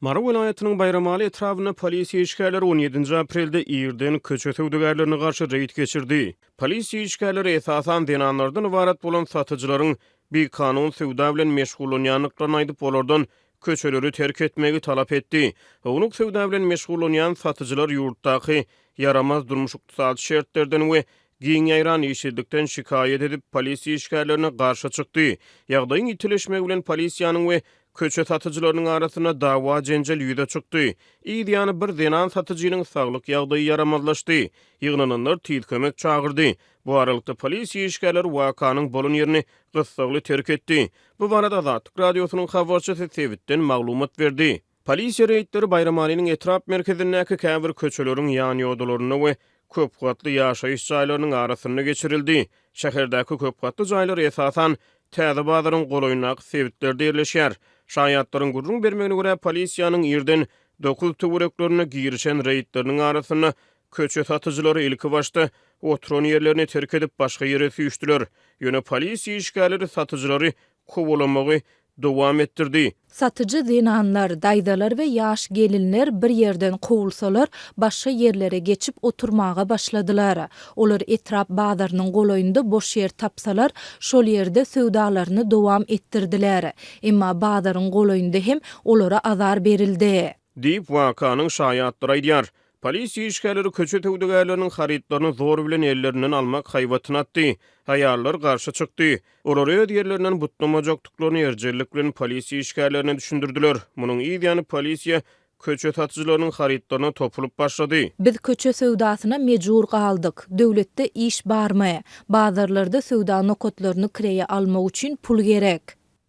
Mary welaýatynyň Baýramaly etrabynda polisiýa işgärleri on ýedinji aprelde irden köçe söwdagärlerine garşy reýd geçirdi. Polisiýa işgärleri esasan zenanlardan ybarat bolan satyjylaryň bikanun söwda bilen meşgullanýandyklaryny aýdyp, olardan köçeleri terk etmegi talap etdi. Ownuk söwda bilen meşgullanýan satyjylar ýurtdaky ýaramaz durmuş-ykdysady şertlerden we giň ýaýran işsizlikden şikaýat edip, polisiýa işgärlerine garşy çykdy. Ýagdaýyň ýitileşmegi bilen polisiýanyň we köçe satyjylarynyň arasynda dawa-jenjel ýüze çykdy. Yz ýany bir zenan satyjynyň saglyk ýagdaýy ýaramazlaşdy. Ýygnananlar tiz kömek çagyrdy. Bu aralykda polisiýa işgärleri wakanyň bolan ýerini gyssagly terk etdi. Bu barada Azatlyk Radiosynyň habarçysy sebitden maglumat berdi. Polisiýa reýdleri Baýramalynyň etrap merkezindäki käbir köçeleriň ýanýodalarynda we köpgatly ýaşaýyş jaýlarynyň arasynda geçirildi. Şäherdäki köpgatly jaýlar esasan Täze bazaryň golaýyndaky sebitlerde ýerleşýär. Şaýatlaryň gürrüň bermegine görä, polisiýanyň irden dokuz töwereklerinde girişen reýdleriniň arasynda köçe satyjylary ilkibaşda oturan ýerlerini terk edip, başga ýere süýşdüler. Ýöne polisiýa işgärleri satyjylary kowalamagy dowam etdirdi. Satyjy zenanlar, daýzalar we ýaş gelinler bir ýerden kowulsalar, başga ýerlere geçip oturmaga başladylar. Olar etrap bazarynyň golaýynda boş ýer tapsalar, şol ýerde söwdalaryny dowam etdirdiler. Emma bazaryň golaýynda hem olara azar berildi. Diýip, wakanyň şaýatlary aýdýar. Polisiýa işgärleri köçe söwdagärleriniň harytlaryny zor bilen ellerinden almak haýbatyny atdy. Aýallar garşy çykdy. Olar öz ýerlerinden butlamajakdyklaryny erjellik bilen polisiýa işgärlerine düşündirdiler. Munuň yz ýany polisiýa köçe satyjylarynyň harytlaryna topulyp başlady. Biz köçe söwdasyna mejbur galdyk. Döwletde iş barmy? Bazarlarda söwda nokatlaryny kireýe almak üçin pul gerek.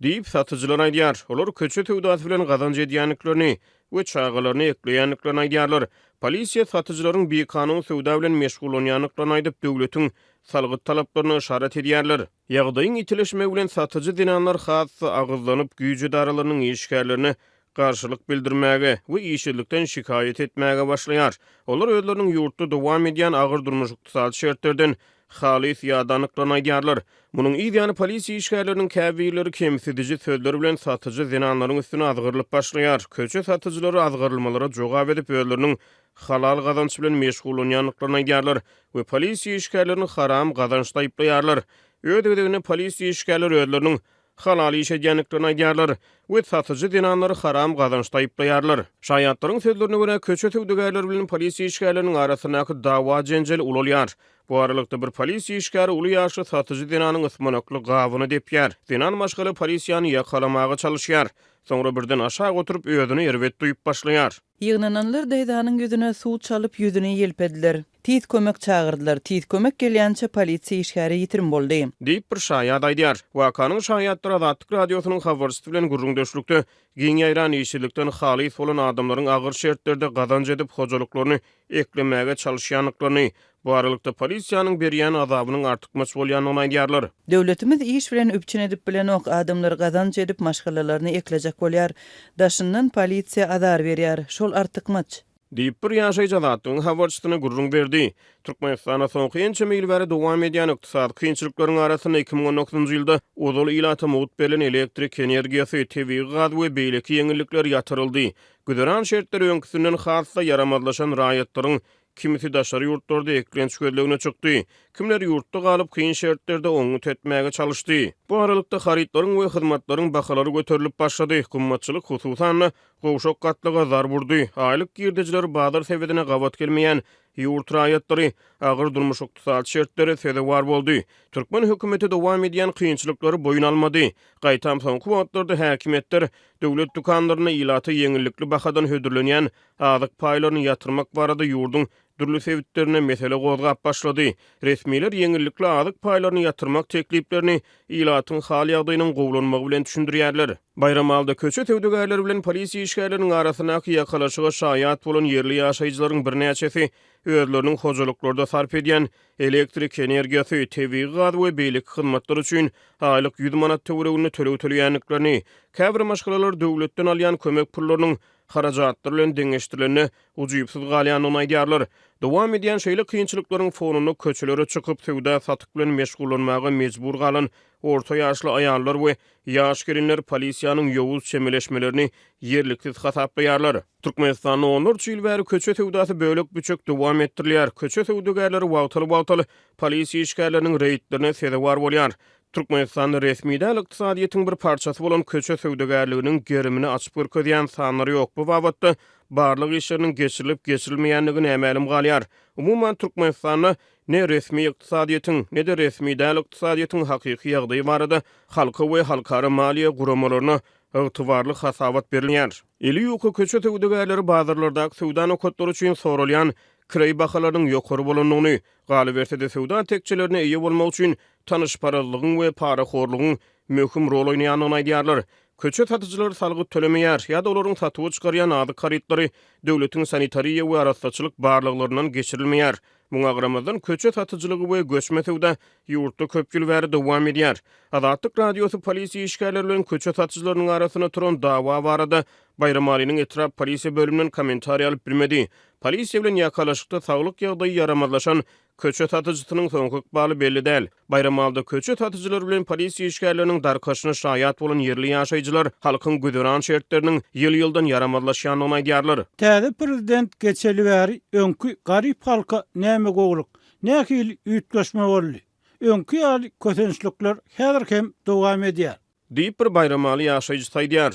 Diýip, satyjylar aýdýar. Olar köçe söwdasy bilen gazanç edýändiklerini we çagalaryny ekleýändiklerini aýdýarlar. Polisiýa satyjylaryň bikanun söwda bilen meşgullanýandyklaryny aýdyp, döwletiň salgyt talaplaryna yşarat edýärler. Ýagdaýyň ýitileşmegi bilen satyjy zenanlar has-da agyzlanyp, güýç edaralarynyň işgärlerine garşylyk bildirmäge we işsizlikden şikaýat etmäge başlaýar. Olar özleriniň ýurtda dowam edýän agyr durmuş-ykdysady şertlerden halys ýadandyklaryny aýdýarlar. Munuň yz ýany polisiýa işgärleriniň käbirleri kemsidiji sözler bilen satyjy zenanlaryň üstüne azgyrylyp başlaýar. Köçe satyjylary azgyrylmalara jogap edip, özleriniň halal gazanç bilen meşgullanýandyklaryny aýdýarlar we polisiýa işgärlerini haram gazançda aýyplaýarlar. Öz gezeginde polisiýa işgärleri özleriniň halal iş edýändiklerini aýdýarlar we satyjy zenanlary haram gazançda aýyplaýarlar. Şaýatlaryň sözlerine görä, köçe söwdagärleri bilen polisiýa işgärleriniň arasyndaky dawa-jenjel ulalýar. Bu aralykda, bir polisiýa işgäri uly ýaşly satyjy zenanyň ysmanakly gabyny depýär. Zenan maşgala polisiýany ýakalamaga çalyşýar. Soňra birden aşak oturyp, özüni erbet duýup başlaýar. Ýygnananlar daýzanyň ýüzüne suw çalyp, ýüzüni ýelpediler. Tiz kömek çagyrdylar. Tiz kömek gelýänçä polisiýa işgäri ýitirim boldy. Diýip, bir şaýat aýdýar. Wakanyň şaýatlary Azatlyk Radiosynyň habarçysy bilen gürrüňdeşlikde giň ýaýran işsizlikden halys bolan adamlaryň agyr şertlerde gazanç edip, hojalyklaryny eklemäge çalyşýandyklaryny, bu aralykda polisiýanyň berýän azabynyň artykmaç bolýandygyny aýdýarlar. Döwletimiz iş bilen üpjün edip bilenok, adamlar gazanç edip maşgalalaryny eklejek bolýar. Daşyndan polisiýa azar berýär. Şol artykmaç. Diýip, bir ýaşaýjy Azatlygyň habarçysyna gürrüň berdi. Türkmenistanda soňky ençeme ýyl bäri dowam edýän ykdysady kynçylyklaryň arasynda 2019-njy ýylda ozal ilata mugt berlen elektrik energiýasy, tebigy gaz we beýleki ýeňillikler ýatyryldy. Güzeran şertleri öňküsinden has-da ýaramazlaşan raýatlaryň kimisi daşary ýurtlarda eklenç gözlegine çykdy, kimler ýurtda galyp kyn şertlerde oňňut etmäge çalyşdy. Bu aralykda harytlaryň we hyzmatlaryň bahalary göterilip başlady, gymmatçylyk hususan-da gowşak gatlaga zarb urdy, aýlyk girdejileri bazar sebedine gabat gelmeýän ýurt raýatlary agyr durmuş-ykdysady şertlere sezewar boldy. Türkmen hökümeti dowam edýän kynçylyklary boýun almady. Gaýtam soňky wagtlarda häkimiýetler döwlet dükanlarynda ilata ýeňillikli bahadan hödürlenýän azyk paýlaryny ýatyrmak barada ýurduň dürli sebitlerinde mesele gozgap başlady. Resmiler ýeňillikli azyk paýlaryny ýatyrmak tekliplerini ilatyň hal-ýagdaýynyň gowulanmagy bilen düşündirýärler. Baýramalyda köçe söwdagärleri bilen polisiýa işgärleriniň arasyndaky ýakalaşyga şaýat bolan ýerli ýaşaýjylaryň birnäçesi özleriniň hojalyklarda sarp edýän Elektrik energiýasy, tebigy gaz we beýleki hyzmatlar üçin aýlyk 100 manat töwereginde töleg töleýändiklerini, käbir maşgalalar döwletden alýan kömek pullarynyň. harajatlar bilen deňeşdirilende ujypsyz galýandygyny aýdýarlar. Dowam edýän şeýle kynçylyklaryň fonunda köçelere çykyp, söwda-satyk bilen meşgullanmaga mejbur galan orta ýaşly aýallar we ýaş gelinler polisiýanyň ýowuz çemeleşmelerini ýerliksiz hasaplaýarlar. Türkmenistanda onlarça ýyl bäri köçe söwdasy bölek-büçek dowam etdirilýär. Köçe söwdagärleri wagtal-wagtal polisiýa işgärleriniň reýdlerine sezewar bolýar. Türkmenistanda resmi däl ykdysadyýetiň bir parçasy bolan köçe söwdagärliginiň gerimini açyp görkezýän sanlar ýok. Bu babatda barlag işleriniň geçirilip-geçirilmeýändigi nämälim galýar. Umuman, Türkmenistanda ne resmi ykdysadyýetiň, ne-de resmi däl ykdysadyýetiň hakyky ýagdaýy barada halka we halkara maliýe guramalaryna ygtybarly hasabat berilýär. Eli ýuka köçe söwdagärleri bazarlardaky söwda nokatlary üçin soralýan kireý bahalarynyň ýokary bolandygyny, galyberse-de söwda tekjelerine eýe bolmak üçin tanyşparazlygyň we parahorlugyň möhüm rol oýnaýandygyny aýdýarlar. Köçe satyjylary salgyt tölemeýär ýa-da olaryň satuwa çykarýan azyk harytlary döwletiň sanitariýa we arassaçylyk barlaglaryndan geçirilmeýär. Muňa garamazdan, köçe satyjylygy we göçme söwda ýurtda köp ýyl bäri dowam edýär. Azatlyk Radiosy polisiýa işgärleri bilen köçe satyjylarynyň arasynda turan dawa barada Baýramalynyň etrap polisiýa bölüminden kommentariý alyp bilmedi. Polisiýa bilen ýakalaşykda saglyk ýagdaýy ýaramazlaşan köçe satyjysynyň soňky ykbaly belli däl. Baýramalyda köçe satyjylary bilen polisiýa işgärleriniň darkaşyna şaýat bolan ýerli ýaşaýjylar halkyň güzeran şertleriniň ýyl-ýyldan ýaramazlaşýandygyny aýdýarlar. Täze prezident geçeli bäri öňki garyp halka näme gowulyk, nähili üýtgeşme boldy? Öňki ýaly kösençlikler häzir hem dowam edýär. Diýip, bir baýramaly ýaşaýjysy aýdýar.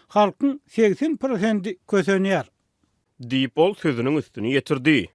Halkyň 80 prosendi kösenýär. Diýip, ol sözüniň üstüni ýetirdi.